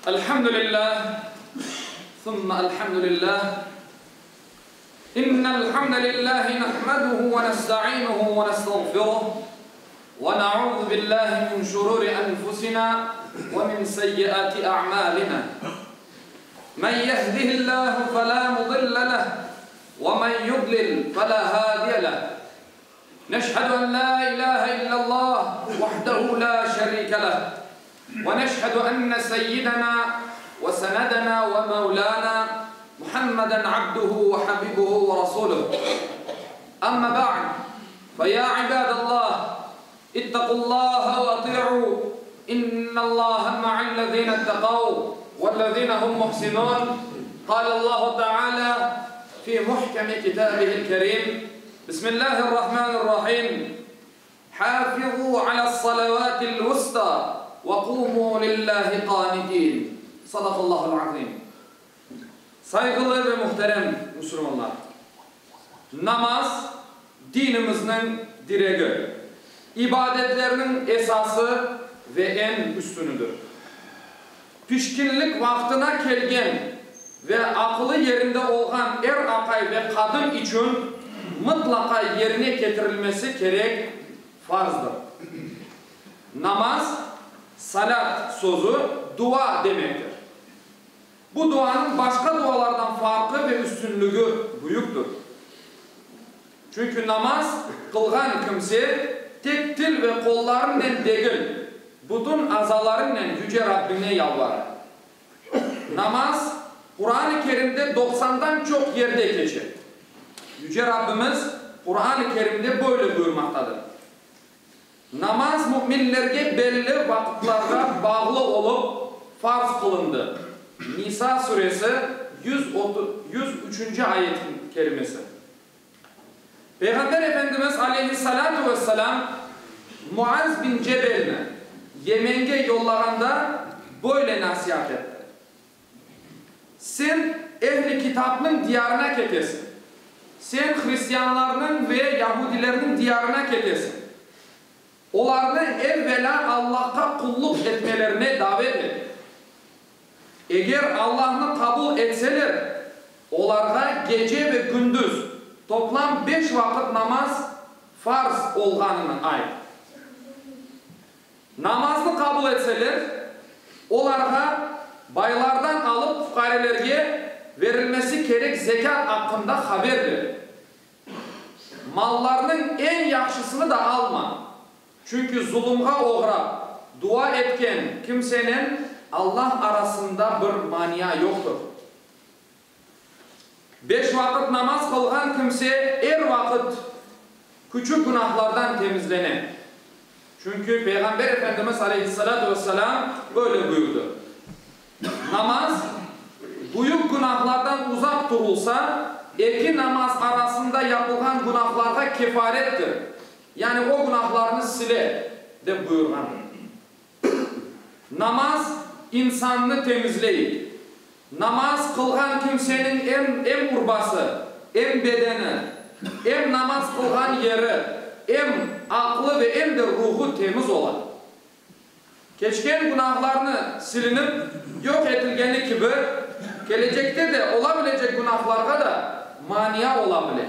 Elhamdülillah, thumma elhamdülillah. İnnel hamdelellahi nahmeduhu ve nestainuhu ve nestağfiruh ve na'udhu billahi min şururi enfusina ve min seyyiati a'malina. Men yehdihillahu fela mudille leh ve men yudlil fela hadiye leh. Neşhedü en la ilahe illallah vahdehu la şerike leh ve neşhedü enne seyyidena ve senedena ve mevlana Muhammeden abduhu ve habibuhu ve rasuluh. Amma ba'd, fe ya ibadallah, ittaqullaha ve ati'u, innallaha ma'allezine ittaqav vellezine hum muhsinun. Kâlallahu teâlâ fi muhkemi kitâbihil kerîm, Bismillahirrahmanirrahim, Hâfizû alas-salavatil vusta ve kûmû lillahi qânitin. Sadakallahul azim. Sayğılı ve muhterem musulmanlar! Namaz, dinimizniñ diregi, ibadetlerniñ esası ve eñ üstünidir. Pişkinlik vaqtına kelgen ve aqılı yerinde olğan er aqay ve qadın içün mıtlaqa yerine ketirilmesi kerek farzdır. Namaz, salât sözü dua demektir. Bu duanıñ başqa dualardan farqı ve üstünligi büyüktir. Çünki namaz qılğan kimse tek til ve qollarınen degil, bütün azalarınen Yüce Rabbine yalvara. Namaz Quran-ı Kerimde doqsandan çoq yerde keçe. Yüce Rabbimiz Quran-ı Kerimde böyle buyurmaqtadır, Namaz müminlerge belli vaqıtlarğa bağlı olıp farz qılındı, Nisa suresi, 103-nci ayet kerimesi. Peyğamber Efendimiz aleyhi-salâtu ve-selâm Muaz bin Cebelni Yemenge yollağanda böyle nasiat etti, Sen Ehl-i Kitapnıñ diyarına ketesiñ. Sen hristianlarnıñ ve yahudilerniñ diyarına ketesiñ. Olarnı ev-velâ Allahqa qulluq etmelerine davet et. Eger Allahnı qabul etseler, olarğa gece ve kündüz toplam beş vaqıt namaz farz olğanını ayt. Namaznı qabul etseler, olarğa baylardan alıp fuqarelerge verilmesi kerek zekât aqqında haber ber. Mallarnıñ eñ yahşısını da alma, çünki zulumğa oğrap dua etken kimsenen Allah arasında bir mania yoqtır. Beş vaqıt namaz qılğan kimse er vaqıt küçük günahlardan temizlene. Çünki Peyğamber Efendimiz aleyhissalâtu vesselâm böyle buyurdı, Namaz, büyük günahlardan uzaq turulsa, eki namaz arasında yapılğan günahlarğa kefarettir, yani o günahlarnı sile, dep buyurğandır. Namaz insannı temizley. Namaz qılğan kimseniñ em em urbası, em bedeni, em namaz qılğan yeri, em aqlı ve em de ruhu temiz ola. Keçken günahlarnı silinip yoq etilgeni kibi, kelecekte de ola bilecek günahlarğa da mania ola bile.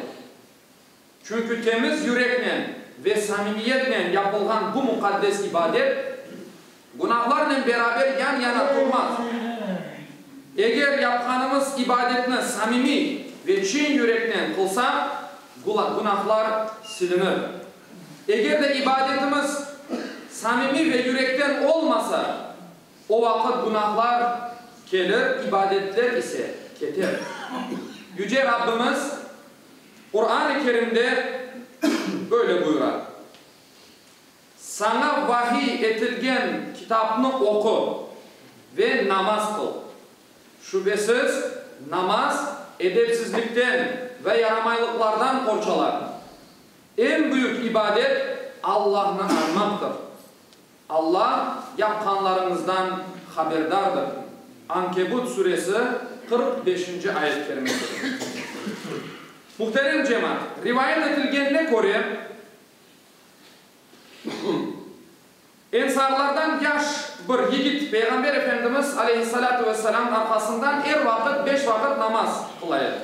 Çünki temiz yüreknen ve samimiyetnen yapılğan bu muqaddes ibadet, günahlarnen beraber yan-yana turmaz. Eger yapqanımız ibadetni samimiy ve çin yüreknen qılsaq, günahlar silinir. Eger de ibadetimiz samimiy ve yürekten olmasa, o vaqıt günahlar kelir, ibadetler ise keter. Yüce Rabbimiz Quran-ı Kerimde böyle buyura, Saña vahiy etilgen kitapnı oqu ve namaz qıl. Şübesiz, namaz edepsizlikten ve yaramaylıqlardan qorçalar. Eñ büyük ibadet Allahnı añmaqtır. Alla yapqanlarıñızdan haberdardır. Ankebut suresi, 45-nci ayet kerimesidir. Muhterem cemaat, rivayet etilgenine köre, Ensarlardan yaş bir yigit Peyğamber Efendimiz aleyhissalâtu vesselâm arqasından er vaqıt beş vaqıt namaz qıla edi.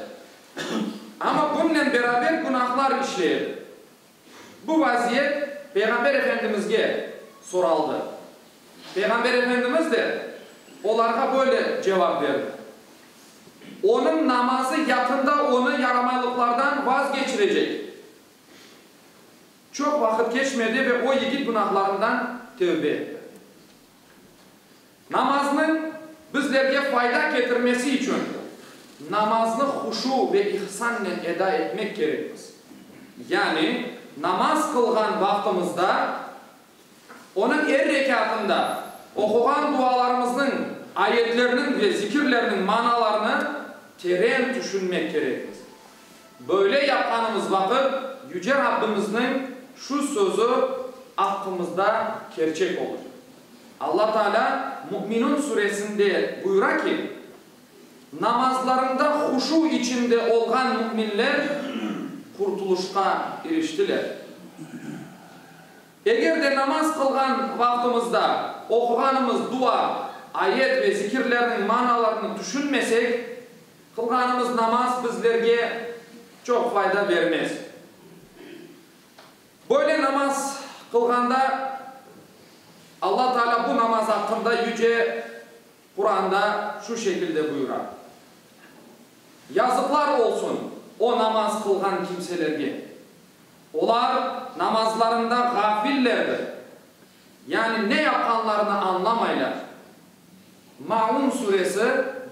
Amma bunnen beraber günahlar işley edi. Bu vaziyet Peyğamber Efendimizge soraldı. Peyğamber Efendimiz de olarğa böyle cevap berdi, Onıñ namazı yaqında onı yaramaylıqlardan vazgeçirecek. Çoq vaqıt keçmedi ve o yigit günahlarından tövbe etti. Namaznıñ bizlerge fayda ketirmesi içün namaznı huşu ve ihsannen eda etmek kerekmiz. Yani namaz qılğan vaqtımızda onıñ er rekâtında oquğan dualarımıznıñ, ayetlerniñ ve zikirlerniñ manalarını teren tüşünmek kerekmiz. Böyle yapqanımız vaqıt Yüce Rabbimizniñ şu sözü aqqımızda kerçek olur. Alla Taalâ Müminun suresinde buyura ki, Namazlarında huşu içinde olğan müminler qurtulışqa iriştiler. Eger de namaz qılğan vaqtımızda oquğanımız dua, ayet ve zikirlerniñ manalarını tüşünmesek, qılğanımız namaz bizlerge çoq fayda bermez. Böyle namaz qılğanda Alla Taalâ bu namaz aqqında Yüce Quranda şu şekilde buyura, Yazıqlar olsun o namaz qılğan kimselerge! Olar namazlarında ğafillerdir, yani ne yapqanlarını añlamaylar. Maun suresi,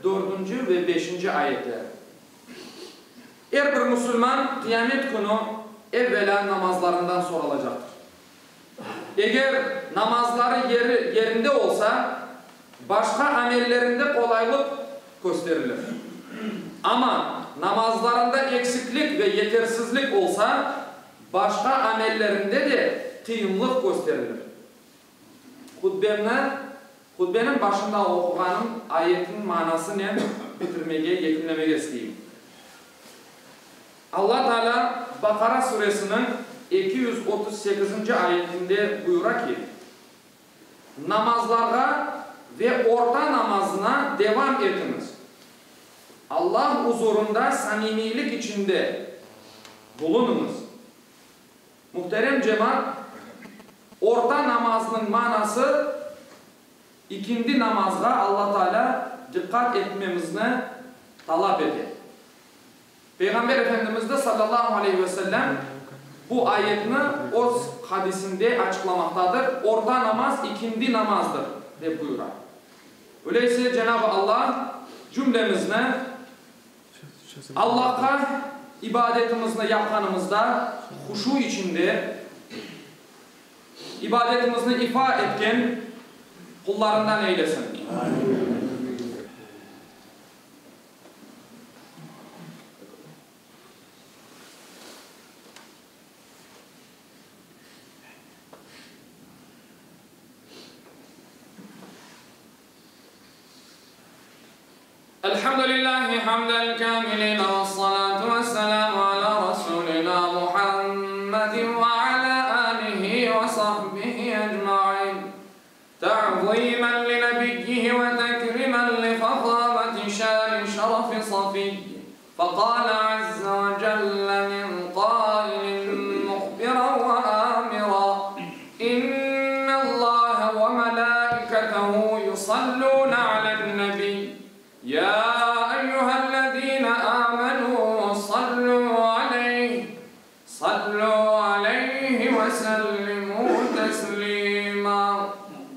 dördünci ve beşinci ayetler. Er bir musulman qıyamet künü evvelâ namazlarından soralacaqtır. Eger namazları yeri yerinde olsa, başqa amellerinde qolaylıq kösterilir. Amma namazlarında eksiklik ve yetersizlik olsa, başqa amellerinde de qıyınlıq kösterilir. Hutbemni, hutbeniñ başında oquğanım ayetniñ manasınen bitirmege, yekünlemege isteyim. Alla Taalâ Baqara suresiniñ 238-nci ayetinde buyura ki, Namazlarğa ve orta namazına devam etiñiz. Allah uzurında samimiylik içinde bulunıñız. Muhterem cemaat, orta namaznıñ manası, ikindi namazğa Alla Taalâ diqqat etmemizni talap ete. Peyğamber Efendimiz de, sallallahu aleyhi ve sellem, bu ayetni öz hadisinde açıqlamaqtadır, Orta namaz ikindi namazdır, dep buyura. Öyleyse, Cenab-ı Alla cümlemizni Allahqa ibadetimizni yapqanımızda huşu içinde ibadetimizni ifa etken qullarından eylesin. Elhamdülillahi hamdel kamilin vessalatu vesselamu ala rasulina Muhammedin ve ala alihi ve sahbihi ecmain. Ta'zimen li nebiyyihi ve tekrimen li fahameti şani şerefi safiy. Fekale azze ve celle min kailin muhbiran ve amira, İnnallâhe ve melâiketehu yusallûne alen-nebiy, yâ eyyühellezîne âmenû sallû aleyh, Sallu aleyhi ve sellimu teslima.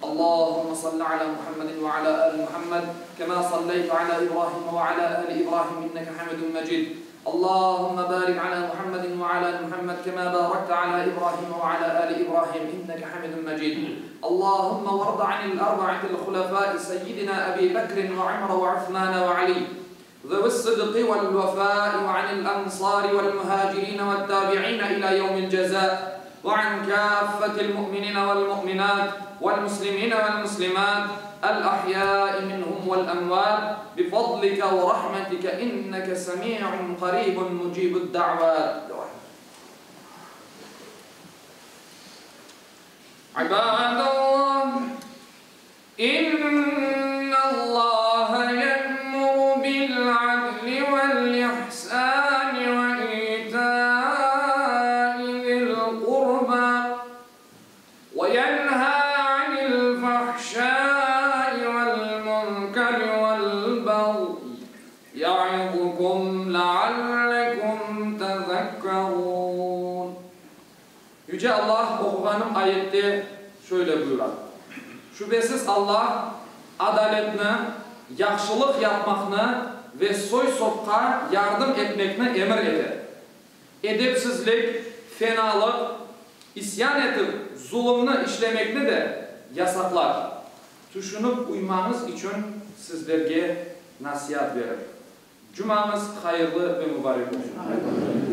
Allahümme salli ala Muhammedin ve ala ali Muhammed, kema salleyte ala İbrahim ve ala ali İbrahim inneke hamidun mecid. Allahümme barik ala Muhammedin ve ala ali Muhammed, kema barakte ala İbrahim ve ala ali İbrahim inneke hamidun mecid. Allahümme varda anil arba'atil hulefai seyyidina Ebi Bekrin ve Ömer ve Uthman ve Ali. ذوي الصدق والوفاء وعن الأنصار والمهاجرين والتابعين إلى يوم الجزاء وعن كافة المؤمنين والمؤمنات والمسلمين والمسلمات الأحياء منهم والأموات بفضلك ورحمتك إنك سميع قريب مجيب الدعوات عباد الله. تَتَّقُونَ Yüce Allah oquğanım ayette şöyle buyura, Şübesiz Allah adaletni, yahşılıq yapmaqnı ve soy-sopqa yardım etmekni emir eter. Edepsizlik, fenalıq, isyan etip zulumnı işlemekni de yasaqlar. Tüşünip uymañız içün sizlerge nasiat berir. Cumañız hayırlı ve mubarek olsun!